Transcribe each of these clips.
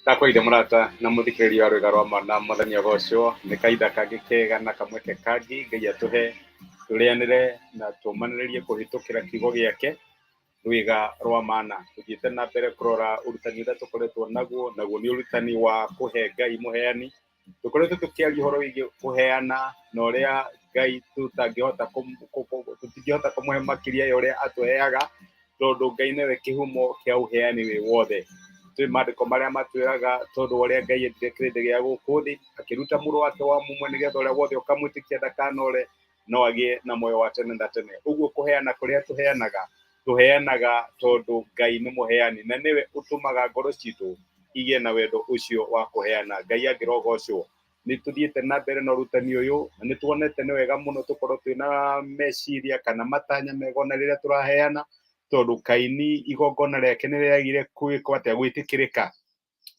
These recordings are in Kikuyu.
Ndakũire mũrata na mũthikĩrĩria wa rwĩga rwa mana, mwathani agocwo. Nĩ kahinda kangĩ kega na kamweke kangĩ Ngai atũhe tũrĩanĩre na tũmanĩrĩrie kũhĩtũkĩra kiugo gĩake rwĩga rwa mana. Tũthiĩte na mbere kũrora ũrutani ũrĩa tũkoretwo naguo, naguo nĩ ũrutani wa kũhe Ngai mũheani. Tũkoretwo tũkĩaria ũhoro wĩgiĩ kũheana na ũrĩa Ngai tũtangĩhota tũtingĩhota kũmũhe makĩria ya ũrĩa atũheaga, tondũ Ngai nĩwe kĩhumo kĩa ũheani wĩ wothe. Tũĩ maandĩko marĩa matwĩraga tondũ wa ũrĩa Ngai endire kĩrĩndĩ gĩa gũkũ thĩ, akĩruta mũrũ wake wa mũmwe nĩgetha ũrĩa wothe ũkamwĩtĩkia ndakanore no agĩe na muoyo wa tene na tene. Ũguo kũheana kũrĩa tũheanaga, tũheanaga tondũ Ngai nĩ mũheani na nĩwe ũtũmaga ngoro citũ igĩe na wendo ũcio wa kũheana. Ngai angĩrogocwo. Nĩ tũthiĩte na mbere na ũrutani ũyũ na nĩ tuonete nĩ wega mũno tũkorwo twĩna meciria kana matanya mega ona rĩrĩa tũraheana, tondũ Kaini igongona rĩake nĩ rĩagire gwĩkwo atĩa, gwĩtĩkĩrĩka,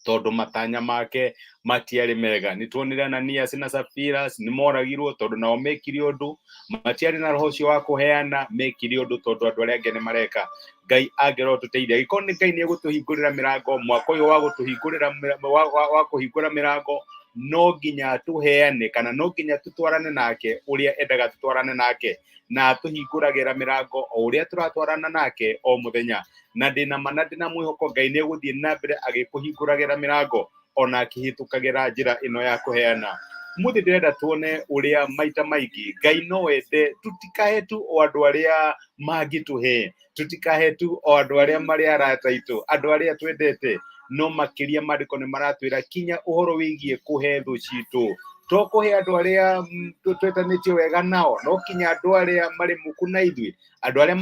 tondũ matanya make matiarĩ mega. Nĩ tuonire Ananias na Sapphira nĩ moragirwo tondũ nao mekire ũndũ, matiarĩ na roho ũcio wa kũheana, mekire ũndũ tondũ andũ arĩa angĩ nĩ mareka. Ngai angĩrotũteithia, angĩkorwo nĩ Ngai nĩ egũtũhingũrĩra mĩrango mwaka ũyũ wa gũtũhingũrĩra wa kũhingũra mĩrango, no nginya tũheane kana no nginya tũtwarane nake ũrĩa endaga tũtwarane nake, na atũhingũragĩra mĩrango o ũrĩa tũratwarana nake o mũthenya. Na ndĩna ma na ndĩna mwĩhoko Ngai nĩ egũthiĩ na mbere agĩkũhingũragĩra mĩrango ona akĩhĩtũkagĩra njĩra ĩno ya kũheana. Ũmũthĩ ndĩrenda tuone ũrĩa maita maingĩ Ngai no ende tũtikahe tu o andũ arĩa mangĩtũhe, tũtikahe tu o andũ arĩa marĩ arata aitũ, andũ arĩa twendete, no makĩria maandĩko nĩ maratwĩra kinya ũhoro wĩgiĩ kũhe thũ citũ. To kũhe andũ arĩa twetanĩtio wega nao, no kinya andũ arĩa marĩ muku na ithuĩ, andũ arĩa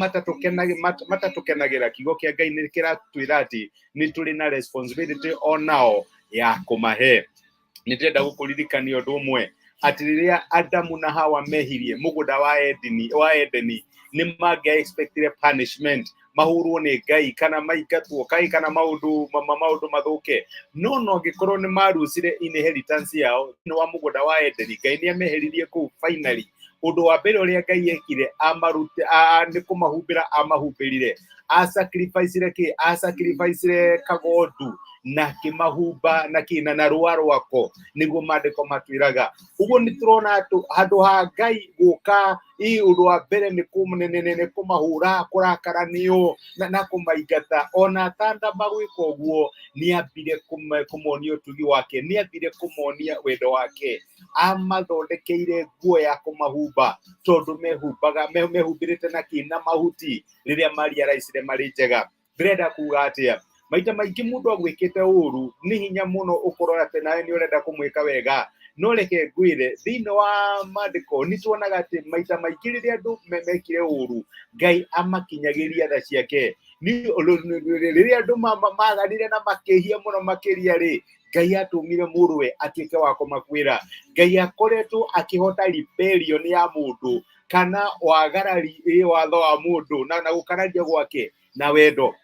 matatũkenagĩra. Kiugo kĩa Ngai nĩ kĩratwĩra atĩ nĩ tũrĩ na responsibility o nao ya kũmahe. Nĩ ndĩrenda gũkũririkania ũndũ ũmwe, atĩ rĩrĩa Adamu na Hawa mehirie mũgũnda wa Edeni, nĩ mangĩa expectire punishment, mahũrwo nĩ Ngai kana maingatwo kai kana maũndũ mathũke. No angĩkorwo nĩ marucire inheritance yao thĩinĩ wa mũgũnda wa Edeni, Ngai nĩ ameheririe kũu finally. Ũndũ wa mbere ũrĩa Ngai ekire, amarute nĩ kũmahumbĩra amahumbĩrire. Asacrificire kĩ? Asacrificire kagondu na akĩmahumba na kĩ? Na rũa rwako, nĩguo maandĩko matwĩraga. Ũguo nĩ tũrona atĩ handũ ha Ngai gũka ĩ ũndũ wa mbere nĩ kũmahũra, kũrakara nĩo na kũmaingata, ona atandamba gwĩka ũguo nĩ ambire kũmonia ũtugi wake, nĩ ambire kũmonia wendo wake. Amathondekeire nguo ya kũmahumba, tondũ mehumbĩrĩte na kĩ? Na mahuti, rĩrĩa mariaraicire marĩ njega. Ndĩrenda kuga atĩa? Maita maingĩ mũndũ agwĩkĩte ũru, nĩ hinya mũno ũkorwo atĩ nawe nĩ ũrenda kũmwĩka wega. No reke ngwĩre, thĩinĩ wa maandĩko nĩ tuonaga atĩ maita maingĩ rĩrĩa andũ mekire ũru, Ngai amakinyagĩria tha ciake. Rĩrĩa andũ maganire na makĩhia mũno makĩria rĩ, Ngai atũmire mũrũwe atuĩke wa kũmakuĩra. Ngai akoretwo akĩhota rebellion ya mũndũ kana wagarari watho wa mũndũ na gũkararia gwake na wendo.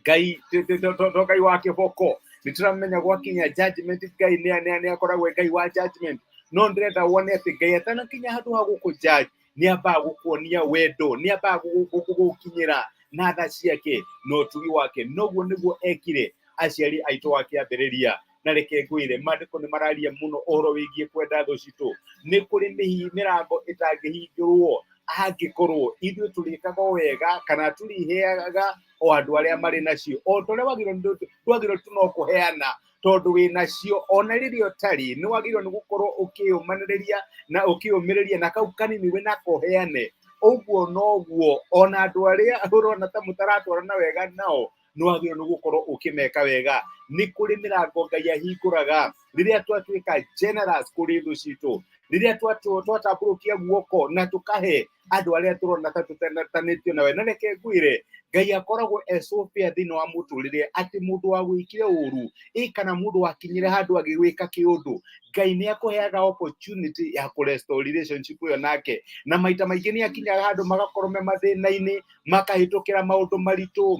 Ngai to Ngai wa kĩboko, nĩ tũramenya gwakinya judgment Ngai nĩ akoragwo e Ngai wa judgment. No ndĩrenda wone atĩ Ngai atanakinya handũ ha gũkũ judge, nĩ ambaga gũkuonia wendo, nĩ ambaga gũgũkinyĩra na tha ciake na ũtugi wake. Noguo nĩguo ekire aciari aitũ wa kĩambĩrĩria. Na reke ngwĩre, maandĩko nĩ mararia mũno ũhoro wĩgiĩ kwenda thũ citũ. Nĩ kũrĩ mĩrango ĩtangĩhingũrwo angĩkorwo ithuĩ tũrĩkaga o wega kana tũrĩheaga o andũ arĩa marĩ nacio. O ta ũrĩa wagĩrĩirwo ndwagĩrĩirwo tu no kũheana tondũ wĩ nacio, ona rĩrĩa ũtarĩ nĩ wagĩrĩirwo nĩ gũkorwo ũkĩyũmanĩrĩria na ũkĩyũmĩrĩria na kau kanini wĩ nako ũheane. Ũguo noguo ona andũ arĩa ũrona ta mũtaratwarana wega nao, nĩ wagĩrĩirwo nĩ gũkorwo ũkĩmeka wega. Nĩ kũrĩ mĩrango Ngai ahingũraga rĩrĩa twatuĩka generous kũrĩ thũ citũ, rĩrĩa twatambũrũkia guoko na tũkahe andũ arĩa tũrona ta tũtanĩtio nawe. Na reke ngwĩre, Ngai akoragwo e so fair thĩinĩ wa mũtũrĩre, atĩ mũndũ wa gwĩkire ũru ĩ kana mũndũ wakinyire handũ agĩgwĩka kĩũndũ, Ngai nĩ akũheaga opportunity ya kũ restore relationship ĩyo nake. Na maita maingĩ nĩ akinyaga handũ magakorwo me mathĩna-inĩ, makahĩtũkĩra maũndũ maritũ,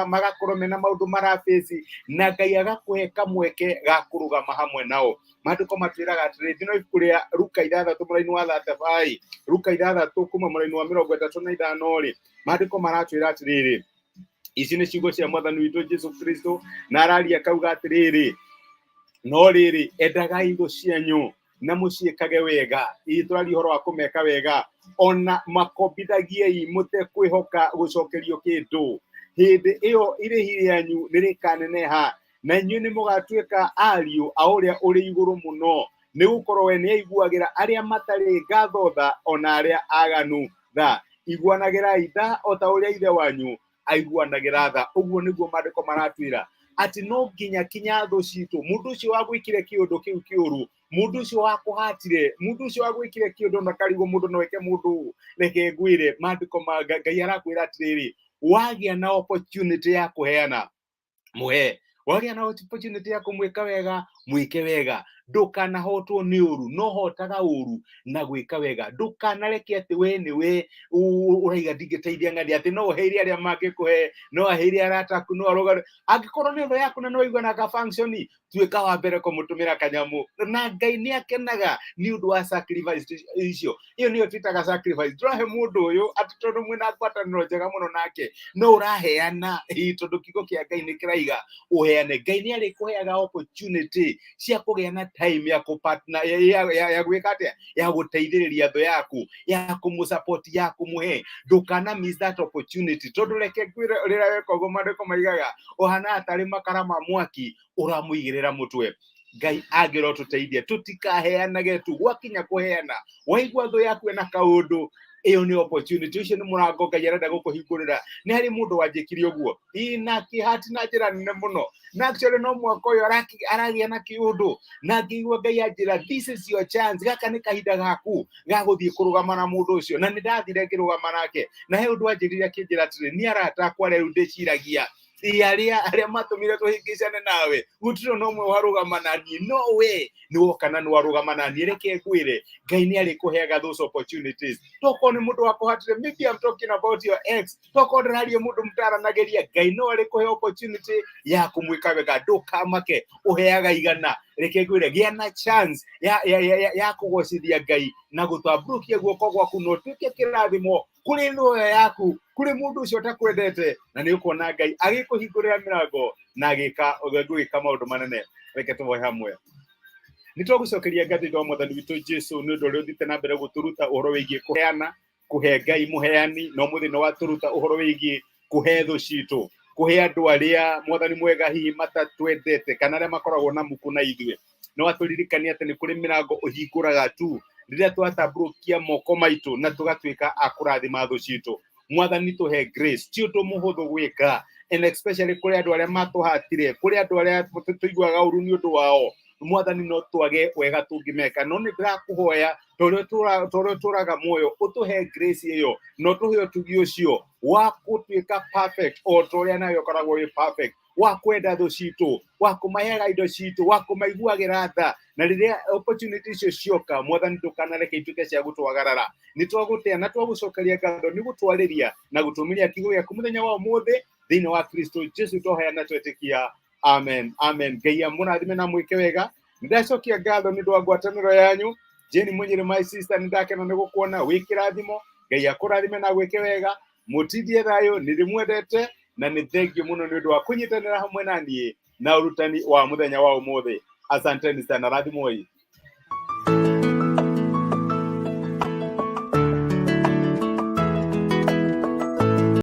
magakorwo mena maũndũ marabĩci, na Ngai agakũhe kamweke ga kũrũgama hamwe nao. Maandĩko matwĩraga atĩrĩ, thĩinĩ wa ibuku rĩa Luka 6 mũraini wa 35, Luka 6 kuma mũraini wa 35 rĩ, maandĩko maratwĩra atĩrĩrĩ, ici nĩ ciugo cia mwathani witũ Jesu Kristo, na araria akauga atĩrĩrĩ, No rĩrĩ, endagai thũ cianyu na mũciĩkage wega. Ĩ tũraria ũhoro wa kũmeka wega, ona makombithagiei mũtekwĩhoka gũcokerio kĩndũ. Hĩndĩ ĩyo irĩhi rĩanyu nĩrĩkaneneha, na inyuĩ nĩmũgatuĩka ariũ a ũrĩa ũrĩ igũrũ mũno, nĩgũkorwo we nĩaiguagĩra arĩa matarĩ ngatho tha ona arĩa aganu tha. Iguanagĩrai tha o ta ũrĩa Ithe wanyu aiguanagĩra tha. Ũguo nĩguo maandĩko maratwĩra atĩ no nginya kinya thũ citũ, mũndũ ũcio wagwĩkire kĩũndũ kĩu kĩũru, mũndũ ũcio wakũhatire, mũndũ ũcio wagwĩkire kĩũndũ na karigwo mũndũ no eke mũndũ ũũ. Reke ngwĩre, maandĩko ma Ngai arakwĩra atĩrĩrĩ, wagĩa na opportunity ya kũheana, mũhe. Wagĩa na opportunity ya kũmwĩka wega, mwĩke wega. Ndũkanahotwo nĩ ũru, no hotaga ũru na gwĩka wega. Ndũkanareke atĩ we nĩwe ũraiga ndingĩteithia ng'ani, atĩ no ũheire arĩa mangĩkũhe, no aheire arata aku, no arũgare. Angĩkorwo nĩ thũ yaku na nĩ waigua ka function, tuĩka wa mbere kũmũtũmĩra kanyamũ. Na Ngai nĩ akenaga nĩ ũndũ wa sacrifice icio. Ĩyo nĩyo twĩtaga sacrifice. Ndũrahe mũndũ ũyũ atĩ tondũ mwĩna ngwatanĩro njega mũno nake, no ũraheana tondũ kiugo kĩa Ngai nĩ kĩraiga ũheane. Ngai nĩ arĩkũheaga opportunity cia kũgĩa na time ya kũpartner, ya gwĩka atĩa, ya gũteithĩrĩria thũ yaku, ya kũmũsupport, ya kũmũhe. Ndũkana miss that opportunity, tondũ reke ngwĩre, rĩrĩa weka ũguo maandĩko maigaga ũhana tarĩ makara ma mwaki ũramũigĩrĩra mũtwe. Ngai angĩrotũteithia tũtikaheanage tu. Gwakinya kũheana, waigua thũ yaku ĩna kaũndũ, ĩyo nĩ opportunity, ũcio nĩ mũrango Ngai arenda gũkũhingũrĩra. Nĩ harĩ mũndũ wanjĩkire ũguo ina kĩhati na njĩra nene mũno, na actually no mwaka ũyũ aragĩa na kĩũndũ, na ngĩigua Ngai anjĩra, this is your chance, gaka nĩ kahinda gaku ga gũthiĩ kũrũgama na mũndũ ũcio. Na nĩ ndathire ngĩrũgama nake, na he ũndũ anjĩrire akĩnjĩra atĩrĩ, nĩ arata akwa rĩu ndĩciragia ĩ arĩa matũmire tũhĩngĩcane nawe, gũtirĩ ona ũmwe warũgama na niĩ, no we nĩ woka na nĩ warũgama na niĩ. Reke ngwĩre, Ngai nĩ arĩkũheaga those opportunities. Tokorwo nĩ mũndũ wakũhatire, maybe I'm talking about your ex, tokorwo ndĩraria mũndũ mũtaranagĩria, Ngai no arĩkũhe opportunity ya kũmwĩka wega. Ndũkamake, ũheaga igana. Reke ngwĩre, gĩa na chance ya kũgocithia Ngai na gũtambũrũkia guoko gwaku na ũtuĩke kĩrathimo kũrĩ thũ ĩyo yaku, kũrĩ mũndũ ũcio ũtakwendete, na nĩ ũkuona Ngai agĩkũhingũrĩra mĩrango na agĩka gwĩka maũndũ manene. Reke tũhoe hamwe. Nĩ twagũcokeria ngatho thĩinĩ wa Mwathani witũ Jesu nĩ ũndũ ũrĩa ũthiĩte na mbere gũtũruta ũhoro wĩgiĩ kũheana, kũhe Ngai mũheani, na ũmũthĩ nĩ watũruta ũhoro wĩgiĩ kũhe thũ citũ, kũhe andũ arĩa, Mwathani mwega, hihi matatwendete kana arĩa makoragwo na muku na ithuĩ. Nĩ watũririkania atĩ nĩ kũrĩ mĩrango ũhingũraga tu rĩrĩa twatambũrũkia moko maitũ na tũgatuĩka a kũrathima thũ citũ. Mwathani, tũhe grace. Ti ũndũ mũhũthũ gwĩka, and especially kũrĩ andũ arĩa matũhatire, kũrĩ andũ arĩa tũiguaga ũru nĩ ũndũ wao. Mwathani, no twage wega tũngĩmeka, no nĩ ndĩrakũhoya ta ũrĩa ũtũraga muoyo, ũtũhe grace ĩyo na ũtũhe ũtugi ũcio wa gũtuĩka perfect o ta ũrĩa nawe ũkoragwo wĩ perfect, wa kwenda thũ citũ, wa kũmaheaga indo citũ, wa kũmaiguagĩra tha. Na rĩrĩa opportunity icio cioka, Mwathani, ndũkanareke ituĩke cia gũtwagarara. Nĩ twagũtĩa na twagũcokeria ngatho nĩ gũtwarĩria na gũtũmĩria kiugo gĩaku mũthenya wa ũmũthĩ. Thĩinĩ wa Kristo Jesu twahoya na twetĩkia, amen, amen. Ngai amũrathime na mwĩke wega. Nĩ ndacokia ngatho nĩ ũndũ wa ngwatanĩro yanyu. Jane Munyĩrĩ, my sister, nĩ ndakena nĩ gũkuona wĩ kĩrathimo. Ngai akũrathime na gwĩke wega. Mũtindie thayũ, nĩ ndĩmwendete na nĩ thengio mũno nĩ ũndũ wa kũnyitanĩra hamwe na niĩ na ũrutani wa mũthenya wa ũmũthĩ. Asanteni sana, rathimoi.